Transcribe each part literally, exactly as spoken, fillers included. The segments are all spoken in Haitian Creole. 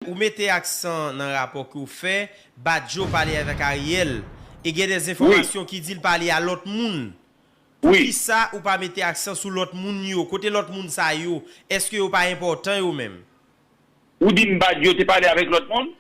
ou mete aksan nan rapò ke w fè, Badio pale avèk Ariel, e gen de enfòmasyon ki di l pale a lòt moun. Poukisa ou pa mete aksan sou lòt moun yo? Kote lòt moun sa yo? Èske yo pa enpòtan yo menm? Ou di m Badio te pale avèk lòt moun?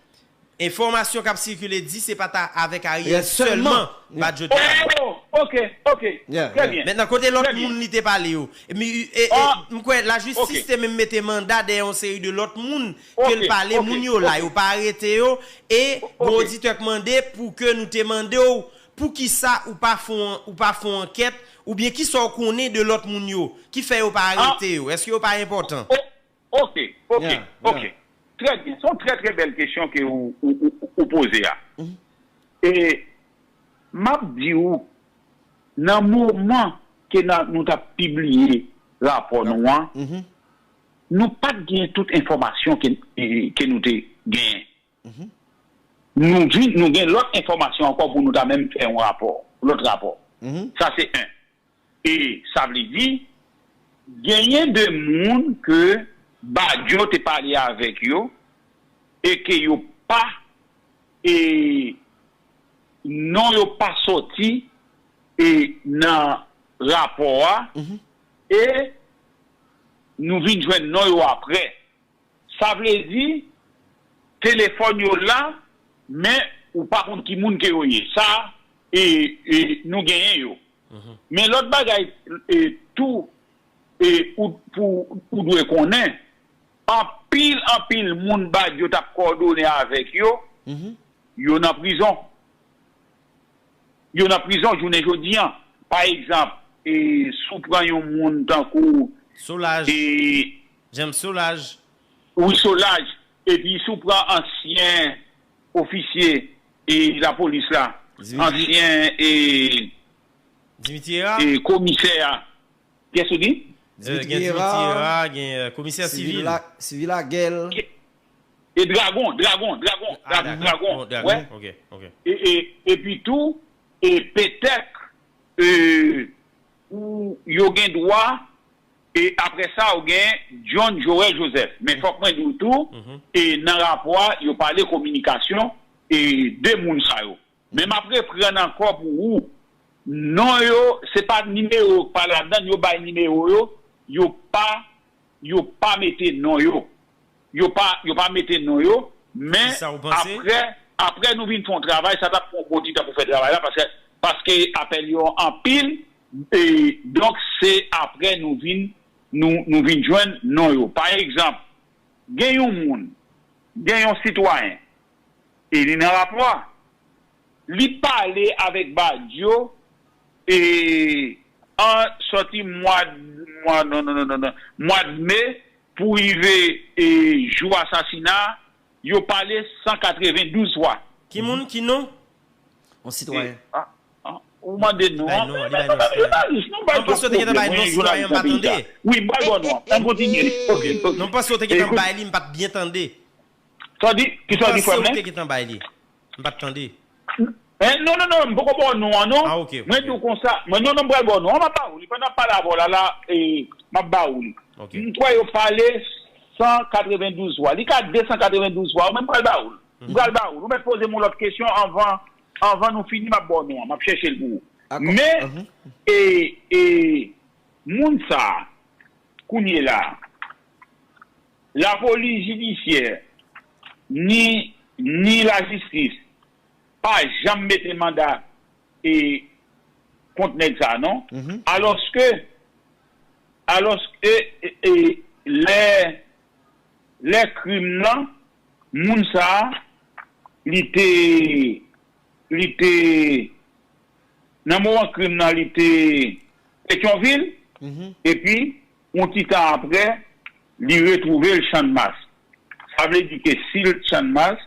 Enfòmasyon k ap sikile di se pa ta avèk Ariel sèlman Badio te pale. Oh, ok, ok. Trè byen. Mentnan, kote lòt moun li te pale yo? M kwè lajistis te menm mete manda dèyè yon seri de lòt moun ke l pale, moun yo la, yo pa arete yo, e gon oditè k mande pou ke nou te mande w poukisa ou pa fè yon ankèt, oubyen kisa w konnen de lòt moun yo ki fè yo pa arete yo? Èske yo pa enpòtan? Ok, ok, ok. Trè byen. Se yon trè, trè bèl kesyon ke ou, ou, ou, ou poze a. E m ap di w, nan moman ke n a, nou t ap pibliye rapò nou an, nou pa t gen tout enfòmasyon ke, ke nou te genyen. Nou vin, nou gen lòt enfòmasyon ankò pou nou ta menm fè yon rapò, lòt rapò. Sa se en. E sa vle di, genyen de moun ke Badio te pale avèk yo e ke yo pa, e non yo pa sòti e nan rapò a, e nou vin jwenn non yo apre. Sa vle di, telefòn yo la, men ou pa konn ki moun ke yo ye. Sa, e, e, nou genyen yo. Men lòt bagay, e, tou, e, ou, pou, ou dwe konnen, anpil, anpil moun Badio t ap kòdone avèk yo, yo nan prizon. Yo nan prizon jounen jodi an. Pa egzanp, e, si w pran yon moun tankou Solaj. E, James Solaj. Wi, Solaj. Epi si w pran ansyen ofisye e lapolis la, ansyen e, Dimitira. E komisè a. Kiyès ou di? Gen Dimitira, gen komisè sivil. Sivil Agèl. E Dragon, Dragon, Dragon, Dragon, wè. E, e, epi tou, e petèt, e, ou, yo gen dwa, e apre sa, ou gen John Joël Joseph. Men fòk mwen di w tou, e nan rapò a, yo pale kominikasyon, e de moun sa yo. Men m ap reprann ankò pou ou, non yo, se pa nimewo k pa ladan, yo bay nimewo yo, yo pa, yo pa mete non yo. Yo pa, yo pa mete non yo, men apre, apre nou vin fè yon travay, sa t ap pran yon bon ti tan pou fè travay la, paske, paske apèl yo anpil, e donk se apre nou vin, nou, nou vin jwenn non yo. Pa egzanp, gen yon moun, gen yon sitwayen, e li nan rapò a, li pale avèk Badio, e an sòti mwa, mwa, non, non, non, non, non, mwa de me pou rive, e, jou asasina, yo pale san katrevendouz fwa. Ki moun, ki non? Yon sitwayen. Ou mande non. Li bay non, li bay non. M panse w te gentan bay non sitwayen, m pa tande. Wi, m bay bon non. An kontinye. Ok. Non, m panse w te gentan bay li, m pa t byen tande. Sa w di, kisa w di frè m? M panse w te gentan bay li. M pa t tande. Non, non, non, m poko ba w non an non. Mwen di w konsa. Mwen non, non, m pral ba w non an, m ap ba ou li. Pandan m ap pale avè w la, la, m ap ba ou li. M kwè yo pale san katrevendouz fwa. Li ka de san katrevendouz fwa, men m pral ba ou l. M pral ba ou l. Ou mèt poze m yon lòt kesyon anvan, anvan nou fini, m ap ba w non an. M ap chèche l pou ou. Men, e, e, moun sa a, kounye la a, lapolis jidisyè, ni, ni lajistis, pa janm mete manda e kont nèg sa a non. Alòske, alòske, e, e, lè, lè krim nan, moun sa a, li te, li te, nan moman krim nan, li te Petyonvil, epi, yon ti tan apre, li retwouve l Channmas. Sa vle di ke si l Channmas,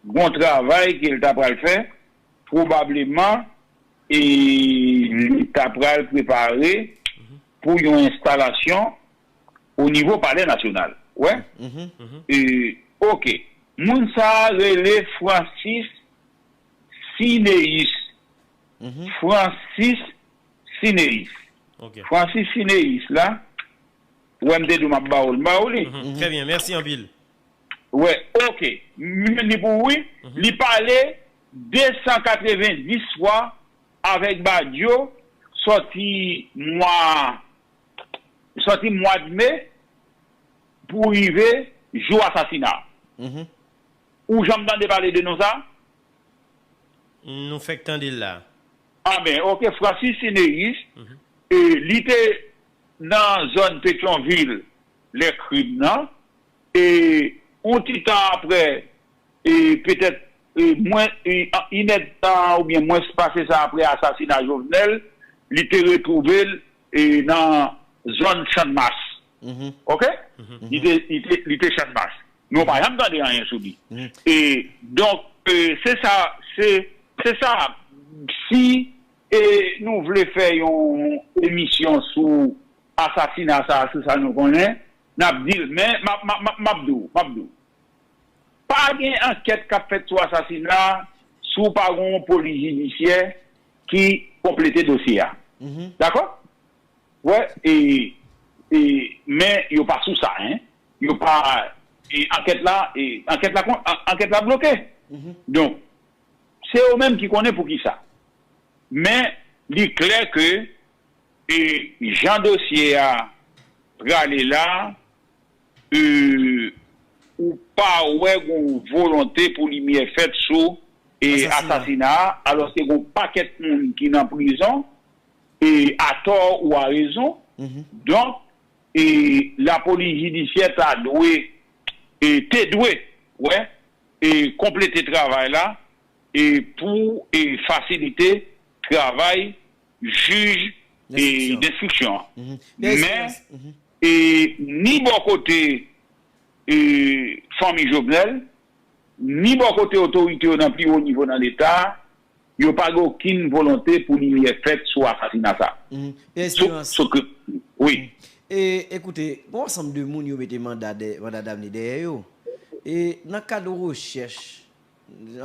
gon travay ke l ta pral fè, pwobableman, e li ta pral prepare pou yon enstalasyon o nivo Palè Nasyonal. Wè? E, ok. Moun sa a rele Francis Sineus. Francis Sineus. Francis Sineus la, ou wè m te di w m ap ba ou l, m ba ou li. Trè byen, mèsi anpil. Wè, oke. M jwenn li pou ou, wi. Li pale de san katrevenndis fwa avèk Badio sòti mwa, sòti mwa de me pou rive jou asasina. Ou janm tande pale de non sa? Nou fèk tande l la. Anben, oke, Francis Cinéus, e, li te nan zòn Petyonvil lè krim nan, e, yon ti tan apre, e, petèt, e, mwen, e, an, inèdtan oubyen mwens pase sa apre asasina Jovenel, li te retwouve l, e, nan zòn Channmas. Oke? Li te, li te, li te Channmas. Men w pa janm tande anyen sou li. E, donk, e, se sa, se, se sa, si, e, nou vle fè yon emisyon sou asasina sa, sou sa nou konnen, n ap di l, men m ap, m ap, m ap, m ap di w, m ap di w. Pa gen ankèt k ap fèt sou asasina si w pa gen yon polis jidisyè ki konplete dosye a. Dakò? Wè, e, e, men yo pa sou sa, en. Yo pa, e, ankèt la, e, ankèt la, kon- an- ankèt la bloke. Donk, se yo menm ki konnen poukisa. Men, li klè ke, e, jan dosye a prale la, e, ou pa wè gon volonte pou limyè fèt sou, e, asasina a, alòske gon pakèt moun ki nan prizon, e, atò ou arezon. Donk, e, lapolis jidisyè ta dwe, e, te dwe, wè, e, konplete travay la, e, pou, e, fasilite travay jij, e, denstriksyon an. Men, e, ni bò kote, e, fanmi Jovenel, ni bò kote otorite yo nan pi wo nivo nan Leta, yo pa gen okenn volonte pou limyè fèt sou asasina sa. Sou, sou ke, wi. E, ekoute, gon ansanm de moun yo mete manda, dè, manda damne dèyè yo. E nan kad rechèch,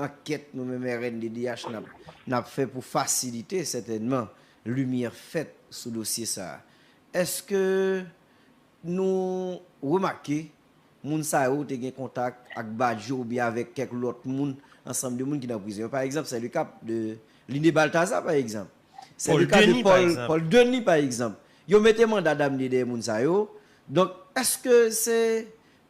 ankèt nou menm R N D D H n ap, n ap fè pou fasilite sètènman limyè fèt sou dosye sa a. Èske nou remake moun sa yo te gen kontak ak Badio oubyen avèk kèk lòt moun, ansanm de moun ki nan prizon yo. Pa egzanp, c'est le cas de Liné Balthazar, pa egzanp. C'est le cas de Paul, Paul Denis, pa egzanp. Yo mete manda damne dèyè moun sa yo. Donk, èske se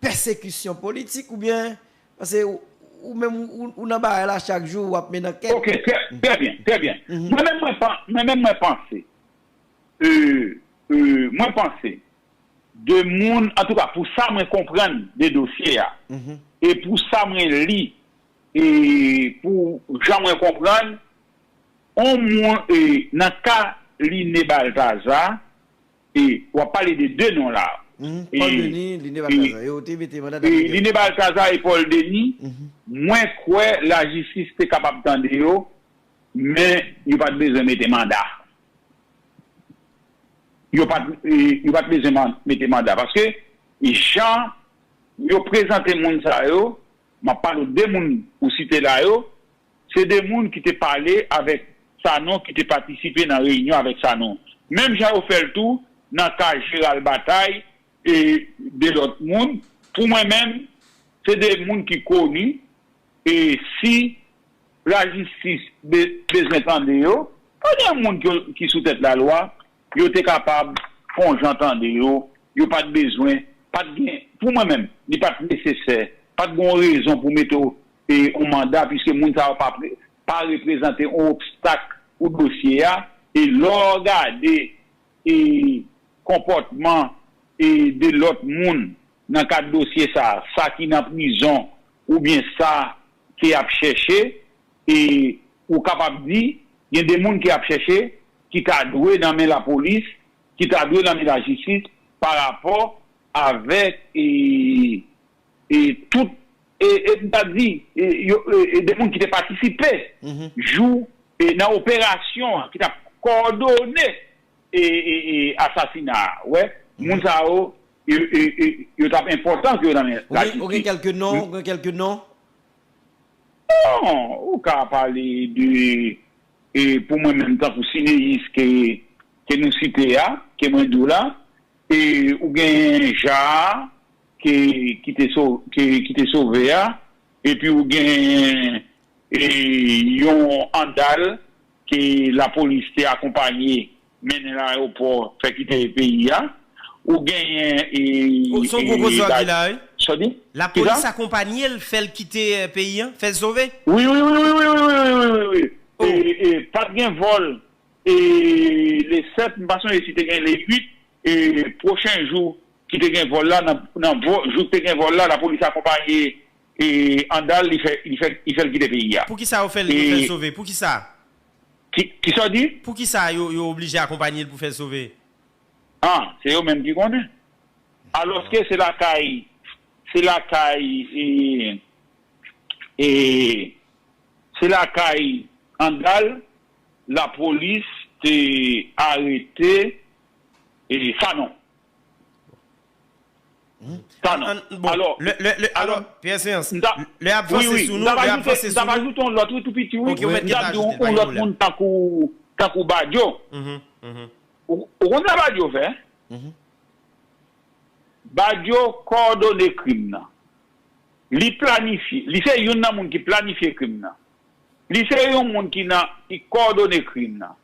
pèsekisyon politik oubyen, paske ou, ou menm ou, ou nan bagay la chak jou, w ap mennen ankèt. Ok, trè, trè byen, trè byen. Mwen menm mwen pa, mwen menm mwen panse, e, e, mwen panse, de moun, antouka, pou sa mwen konprann de dosye a, e pou sa mwen li, e pou jan mwen konprann, on moun, e, nan ka Liné Balthazar, e w ap pale de de non la. Paul Denis, Liné Balthazar, yo te mete manda damne dèyè yo. Liné Balthazar e Paul Denis, mwen kwè lajistis te kapab tande yo, men yo pa t bezwen mete manda. Yo pa t, e, yo pa t bezwen man- mete manda. Paske jan yo prezante moun sa yo, m ap pale w de moun ou site la yo, se de moun ki te pale avèk Sanon, ki te patisipe nan reyinyon avèk Sanon. Menm jan yo fè l tou nan ka Gérald Bataille e de lòt moun. Pou mwen menm, se de moun ki koni, e si lajistis be- bezwen tande yo, pa gen moun ki, ki sou tèt lalwa, yo te kapab fè yon jan tande yo, yo pa t bezwen, pa t gen, pou mwen menm, li pa t nesesè, pa t gen yon rezon pou mete w, e, yon manda, piske moun sa yo pa pre- pa reprezante yon obstak pou dosye a, e lè w gade, e, konpòtman, e, de lòt moun nan kad dosye sa, sa ki nan prizon oubyen sa ke y ap chèche, e ou kapab di, gen de moun ke y ap chèche ki ta dwe nan men lapolis, ki ta dwe nan men lajistis pa rapò avèk, e, e tout, e, e m ta di, e, yo, e, e de moun ki te patisipe jou, e, nan operasyon an, ki t ap kowòdone, e, e, e asasina a. Wè, moun sa yo, e, e, e, yo t ap enpòtan ke yo nan men lajistis. Ou gen kèlke non, ou gen kèlke non? Non, ou ka pale de, e, pou mwen menm, tankou Sineyis ke, ke nou site a, ke mwen di w la, e, ou gen Ja, ke, ki te so-, ke, ki te sove a, epi ou gen e, yon andal ke lapolis te akonpaye mennen nan ayewopò, fè kite peyi a. Ou genyen e, Oh, se yon gwo koze w ap di la, wi. Sòdi? Lapolis akonpaye l, fè l kite eh, peyi an, fè l sove. Wi, wi, wi, wi, wi, wi, wi, wi, wi, wi. E, e, pa t gen vòl e, le sèt, m pa sonje si te gen le uit, e, pwochen jou ki te gen vòl la, nan, nan vò, jou ki te gen vòl la, lapolis akonpaye e, andal, li fè, li fè, li fè l kite peyi a. Poukisa yo fè l yo fè l sove? Poukisa? Ki, ki sa w di? Poukisa yo, yo oblije akonpaye l pou fè l sove? Ah, se yo menm ki konnen. Alòske se lakay, se lakay, e, e, se lakay andal, lapolis te arete e, Sanon. Sanon. Bon, alò, lè, lè, lè, alò, Pierre Séance, lè ap vanse sou nou, lè ap vanse sou nou. M t ap ajoute yon lòt, wi, tou piti, wi. M t ap di yon lòt moun tankou, tankou Badjo. Ou, ou konn sa Badjo fè? Badjo kòdone krim nan. Li planifye, li se youn nan moun ki planifye krim nan. Li se yon moun ki nan, ki kòdone krim nan.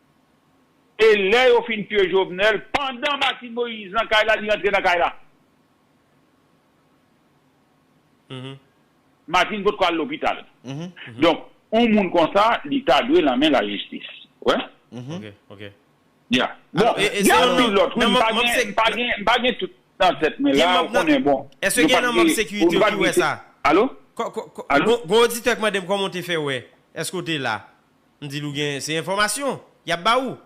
E lè yo fin tiye Jovenel, pandan Martine Moïse nan kay la, li rantre nan kay la. Martine potko al lopital. Donk, yon moun konsa, li ta dwe nan men lajistis. Wè? Ok, ok. Ya. Bon, gen anpil lòt, wi, m pa gen, m pa gen, m pa gen tout nan tèt mwen la, ou konnen, bon. Èske gen nan manm sekirite yo ki wè sa? Alo? Gon oditè k mande m kòman w te fè wè. Èske w te la? M di l ou gen, se enfòmasyon y ap ba ou.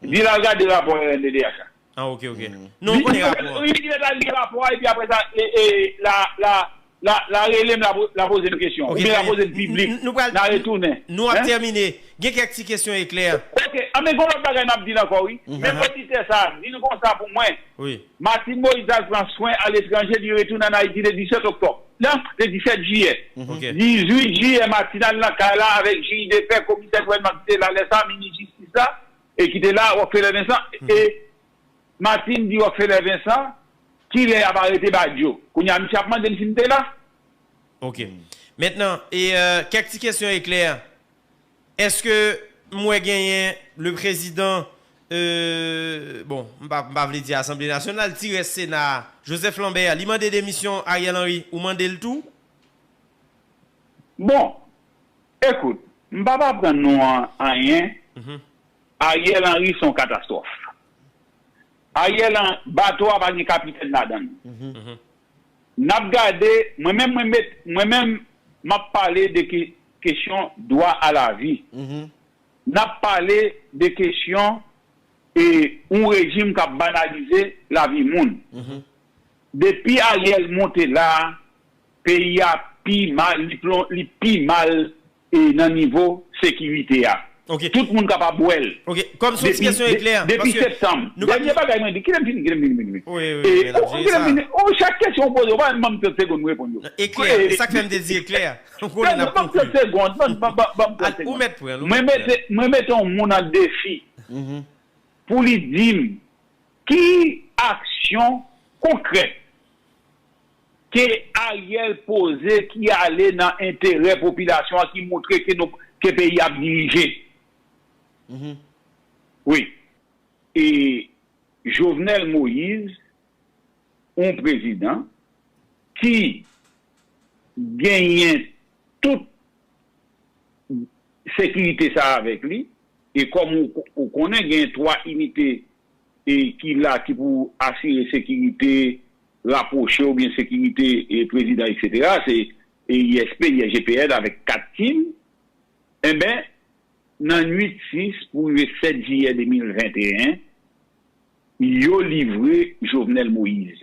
Di l al gade rapò R N D D H la. Ah, ok, ok. Non, m konnen rapò an. Li di l al li rapò a, epi apre sa, e, e, la, la, la, la rele m, la, la poze m kesyon. Oubyen la poze m piblik. La retounen. Nou ap tèmine. Gen kèk ti kesyon eklè. Ok, a, men gon lòt bagay m ap di l ankò, wi. Men oditè sa, di l konsa pou mwen. Martine Moïse al pran swen aletranje, li retounen ann Ayiti le disèt oktòb. Non, le disèt jiyè. Dizuit jiyè, Martine al nan kay la avèk jij de pè, komisè gouvènman ki te la lè sa, minis jistis la, e ki te la, Rockefeller Vincent. E Martine di Rockefeller Vincent, kilè y ap arete Badjo. Kounye a, misye ap mande m si m te la. Ok. Mentnan, e, kèk ti kesyon eklè. Èske m wè genyen le prezidan, euh, bon, m pa, m pa vle di Asanble Nasyonal, ti rès Sena a, Joseph Lambert, li mande demisyon Ariel Henry, ou mande l tou? Bon, ekout, m p ap aprann nou an, anyen. Ariel Henry se yon katastwòf. Ariel, bato a pa gen kapitèn ladan l. N ap gade, mwen menm, mwen met, mwen menm, m ap pale de ke, kesyon dwa a lavi. N ap pale de kesyon e yon rejim k ap banalize lavi moun. Depi Ariel monte la, peyi a pi mal, li, plon, li pi mal e nan nivo sekirite a. Tout moun kapab wè l. Ok, kòm se yon ti kesyon eklè. Depi septanm. Dènye bagay mwen di, kite m fini, kite m fini, fini. Wi, wi, wi, kite m fini. Oh, chak kesyon w poze, w pa ban m trant segonn m reponn yo. Eklè, e sa k fè m te di eklè. Ou konnen n ap konkli. Ban m trant segonn, ban m trant segonn. Ou mèt pran l, ou mèt pran l. Mwen mete, mwen mete yon moun an defi pou li di m ki aksyon konkrèt ke Ariel poze ki ale nan enterè popilasyon an, ki montre ke nou, ke peyi a ap dirije. Wi. E Jovenel Moïse, yon prezidan ki genyen tout sekirite sa avèk li, e kòm ou, ou konnen gen twa inite e ki la ki pou asire sekirite rapwoche oubyen sekirite e prezidan, etsetera, se e I S P, I S G P N avèk kat tim, enben, nan nuit sis pou rive sèt jiyè de mil venteyen, yo livre Jovenel Moïse.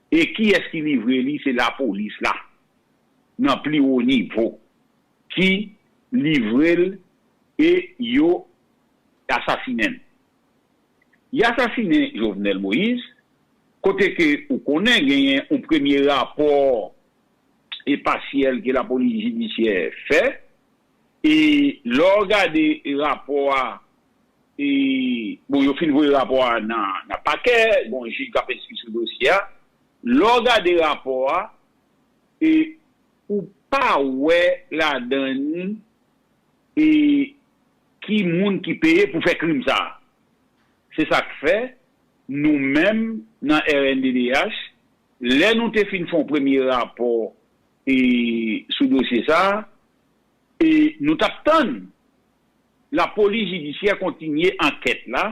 E kiyès ki livre li? Se lapolis la, nan pli wo nivo, ki livre l e yo asasinen l. Y asasinen Jovenel Moïse, kote ke ou konnen genyen yon premye rapò e pasyèl ke lapolis jidisyè fè, e lè w gade rapò a, e, bon, yo fin voye rapò a nan, nan pakè, bon, jij k ap enstwi sou dosye a, Lè w gade rapò a, e ou pa wè ladan li e ki moun ki peye pou fè krim sa a. Se sa k fè, nou menm nan R N D D H, lè nou te fin fè yon premye rapò e, sou dosye sa a, e nou t ap tann lapolis jidisyè kontinye ankèt la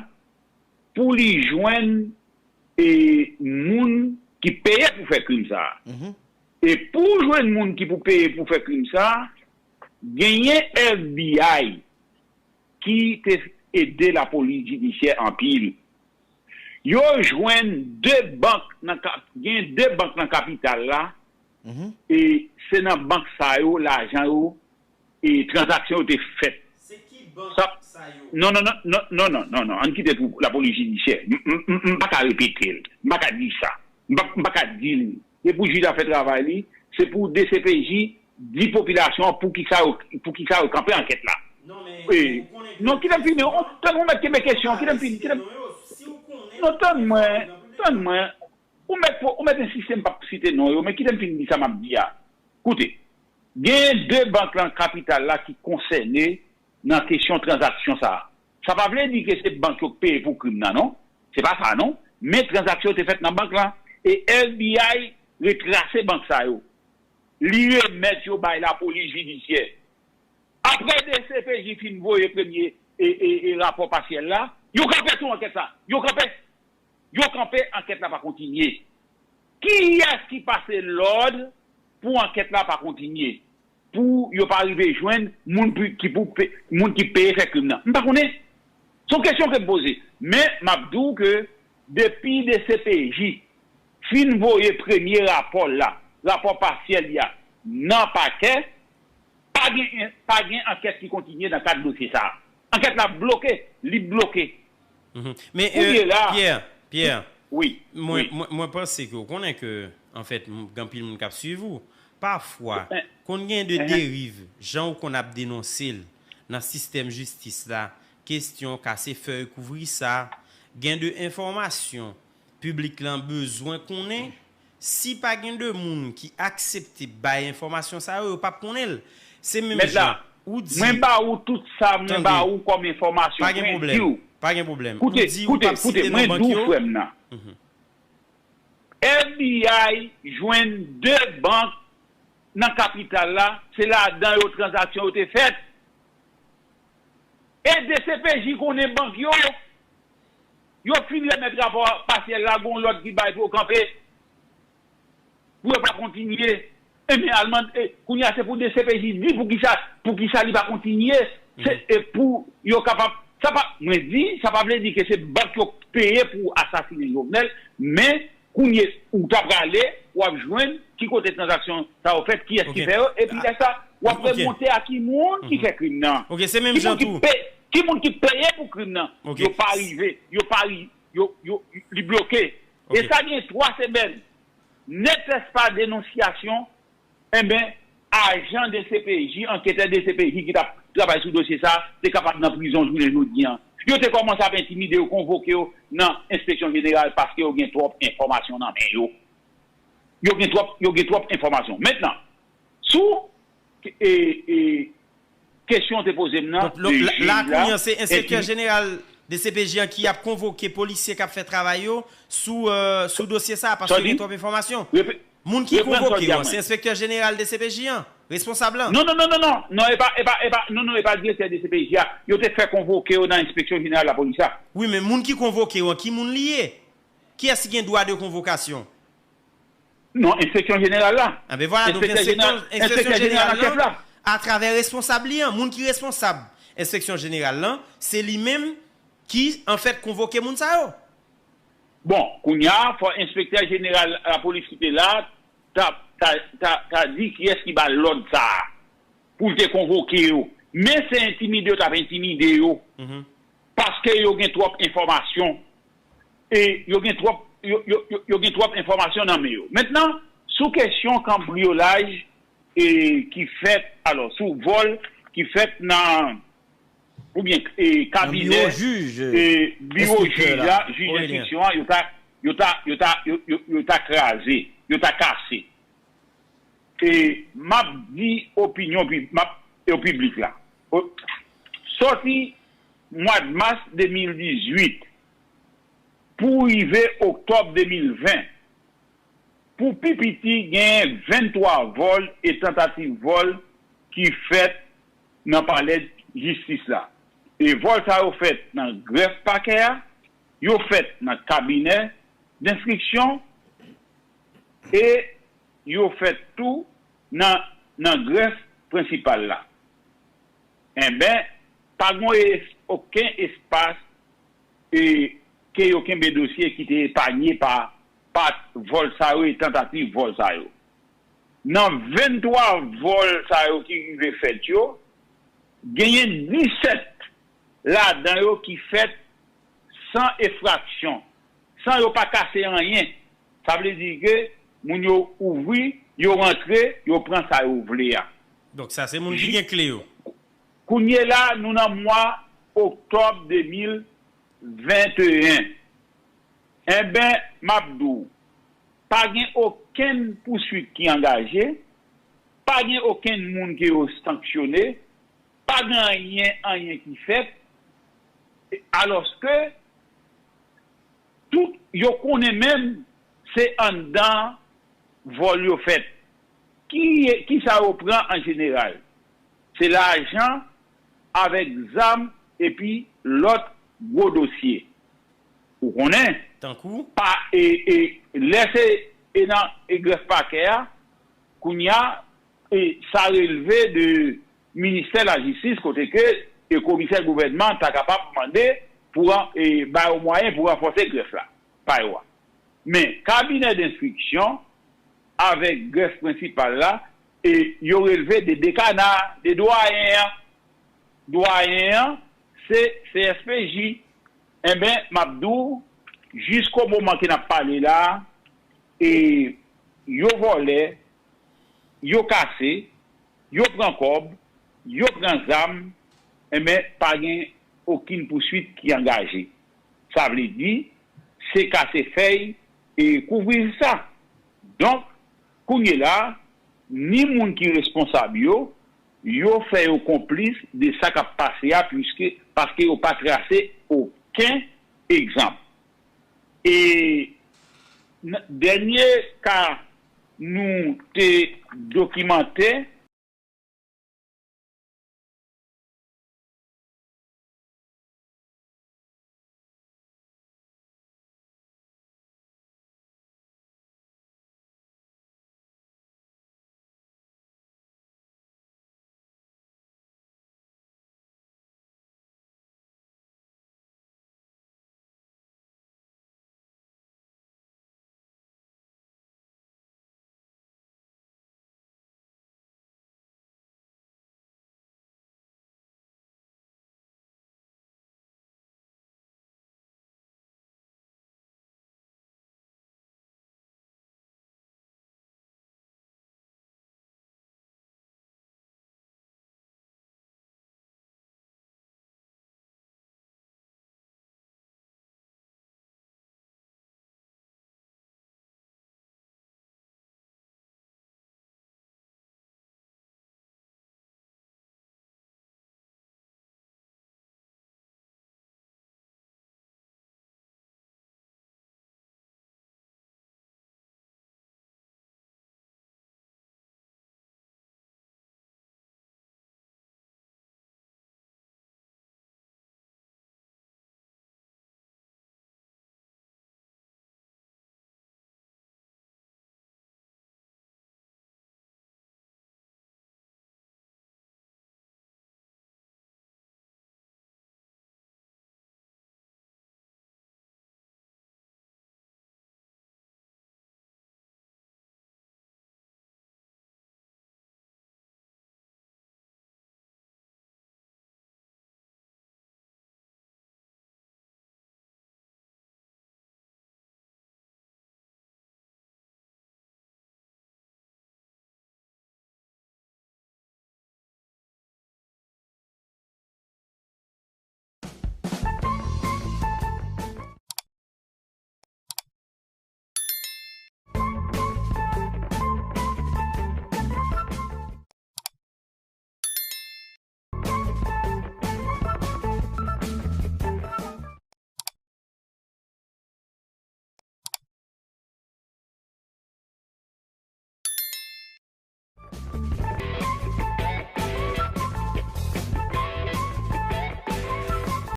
pou li jwenn e, moun ki peye pou fè krim sa a. E pou jwenn moun ki pou peye pou fè krim sa a, genyen F B I ki te ede lapolis jidisyè anpil. Yo jwenn de bank nan ka- gen de bank nan kapital la, e se nan bank sa yo lajan yo e tranzaksyon yo te fèt. Se ki bank sa yo? Non, non, non, non, non, non, non, non. Ann kite pou lapolis jidisyè. M, m, m, m pa ka repete l. M pa ka di sa. M pa, m pa ka di l. E pou jij la fè travay li, se pou D C P J di popilasyon an pou ki sa yo, pou ki sa yo kanpe ankèt la. Non, men, e, ou konnen ke non, kite m fini. Tann mwen mèt kenbe kesyon, kite m fini, kite m. Non, tann mwen, tann mwen. Ou mèt, ou mèt ensiste m p ap site non yo, men kite m fin di sa m ap di a. Koute, genyen de bank lan kapital la ki konsène nan kesyon tranzaksyon sa a. Sa pa vle di ke se bank yo k peye pou krim nan, non. Se pa sa, non. Men tranzaksyon yo te fèt nan bank lan, e F B I retrase bank sa yo. Li remèt yo bay lapolis jidisyè. Apre D C P J fin voye premye e, e, e rapò pasyèl la, yo kanpe tou ankèt sa. Yo kanpe. Yo kanpe, ankèt la pa kontinye. Kiyès ki pase lòd pou ankèt la pa kontinye? Pou yo pa rive jwenn moun pou- ki pou pe- moun ki peye fè krim nan? M pa konnen. Se yon kesyon ke m poze. Men, m ap di w ke depi D C P J fin voye premye rapò l la, rapò pasyèl li a, nan pakè, pa gen, pa gen ankèt ki kontinye nan kad dosye sa a. Ankèt la bloke, li bloke. Men, kounye la, Pierre, Pierre, wi, mwen, mwen, mwen panse ke w konnen ke, anfèt, gen anpil moun k ap swiv ou. Pafwa, konn gen de deriv, jan w konn ap denonse l nan sistèm jistis la, kesyon kase fèy kouvri sa, gen de enfòmasyon piblik lan bezwen konnen, si pa gen de moun ki aksepte bay enfòmasyon sa yo, yo p ap konnen l. Se menm jan ou di. Mèt la, mwen ba ou tout sa mwen ba ou kòm enfòmasyon, mwen di w. Pa gen pwoblèm. Koute, koute, koute, mwen di w, frè m nan. F B I jwenn de bank nan kapital la, se ladan yo tranzaksyon yo te fèt. E D C P J konnen bank yo. Yo fin remèt rapò pasyèl la, gon lòt ki bay pou yo kanpe. Pou yo pa kontinye. Ebyen, al mande, kounye a se pou D C P J di pou kisa, pou kisa li pa kontinye. Se, e pou yo kapab, sa pa, mwen di, sa pa vle di ke se bank yo peye pou asasinen Jovenel, men kounye ou ta prale, w ap jwenn ki kote tranzaksyon sa yo fèt, kiyès ki fè yo, epi lè sa, w ap remonte a ki moun ki fè krim nan. Ki moun ki pe- ki moun ki peye pou krim nan? Yo pa rive, yo pa ri- yo, yo, li bloke. E sa gen twa semèn. Nètès pa denonsyasyon, enben, ajan D C P J, anketè D C P J ki t ap travay sou dosye sa, te kapab nan prizon jounen jodi a. Yo te kòmanse ap entimide yo, konvoke yo nan enspeksyon jeneral paske yo gen twòp enfòmasyon nan men yo. Yo gen twòp, yo gen twòp enfòmasyon. Mentnan, sou, e, e, kesyon w te poze m nan, de jij la, la kounye an se enspektè jeneral D C P J an ki ap konvoke polisye k ap fè travay yo sou, e, sou dosye sa a, paske gen twòp enfòmasyon. Moun ki konvoke yo an, se enspektè jeneral D C P J an, responsab lan. Non, non, non, non, non, non, e pa, e pa, e pa, non, non, e pa direktè D C P J a. Yo te fè konvoke yo nan enspeksyon jeneral lapolis la. Wi, men moun ki konvoke yo an, ki moun li ye? Kiyès ki gen dwa de konvokasyon? Non, enspeksyon jeneral la. Enben vwala, donk enspektè jeneral, enspeksyon jeneral an chèf la. Atravè responsab li an, moun ki responsab enspeksyon jeneral lan, se li menm ki, anfèt, konvoke moun sa yo. Bon, kounye a, fò enspektè jeneral lapolis ki te la, ta, ta, ta, ta di kiyès ki ba l lòd sa a, pou l te konvoke yo. Men se entimide yo t ap entimide yo. Paske yo gen twòp enfòmasyon. E yo gen twòp, yo, yo, yo, yo gen twòp enfòmasyon nan men yo. Mentnan, sou kesyon kanbriyolaj, e, ki fèt, alò, sou vòl ki fèt nan, oubyen, e, kabinè, e, biwo jij la, jij enstriksyon an, yo ta, yo ta, yo ta, yo, yo, yo ta kraze, yo ta kase. E m ap di opinyon pib-, m ap, yo piblik la. O-, sòti mwa mas de mil dizuit pou rive oktòb de mil ven, pou pi piti genyen venntwa vòl e tantativ vòl ki fèt nan palè jistis la. E vòl sa yo fèt nan grèf pakè a, yo fèt nan kabinè denstriksyon e yo fèt tou nan, nan grèf prensipal la. Enben, pa gen es-, okenn espas e ke yo kenbe dosye ki te epanye pa, pa vòl sa yo e tantativ vòl sa yo. Nan venntwa vòl sa yo ki rive fèt yo, genyen disèt ladan yo ki fèt san enfraksyon, san yo pa kase anyen. Sa vle di ke moun yo ouvri, yo rantre, yo pran sa yo vle a. Donk, sa se moun ki gen kle yo. Kounye la, nou nan mwa oktòb de mil venteyen. Enben, m ap di w, pa gen okenn pouswit ki angaje, pa gen okenn moun ke yo sanksyone, pa gen anyen, anyen ki fèt, alòske tout yo konnen menm se anndan vòl yo fèt. Ki, kisa yo pran an jeneral? Se lajan avèk zam epi lòt gwo dosye. Ou konnen? Tankou? Pa, e, e, lè se, e nan, e grèf pakè a, kounye a, e sa relve de ministè lajistis, kote ke, e komisè gouvènman ta kapab mande pou ran-, e, ba yo mwayen pou ranfòse grèf la, pa yo a. Men, kabinè denstriksyon avèk grèf prensipal la, e yo relve de dekana, de dwayen an. Dwayen an, se C S P J. Enben, m ap di w, jisko moman ke n ap pale la, e yo vòlè, yo kase, yo pran kòb, yo pran zam, enben, pa gen okenn pouswit ki angaje. Sa vle di, se kase fèy e kouvri sa. Donk, kounye la, ni moun ki responsab yo, yo fè yo konplis de sa k ap pase a, piske, paske yo pa trase okenn egzanp. E n-, dènye ka nou te dokimante,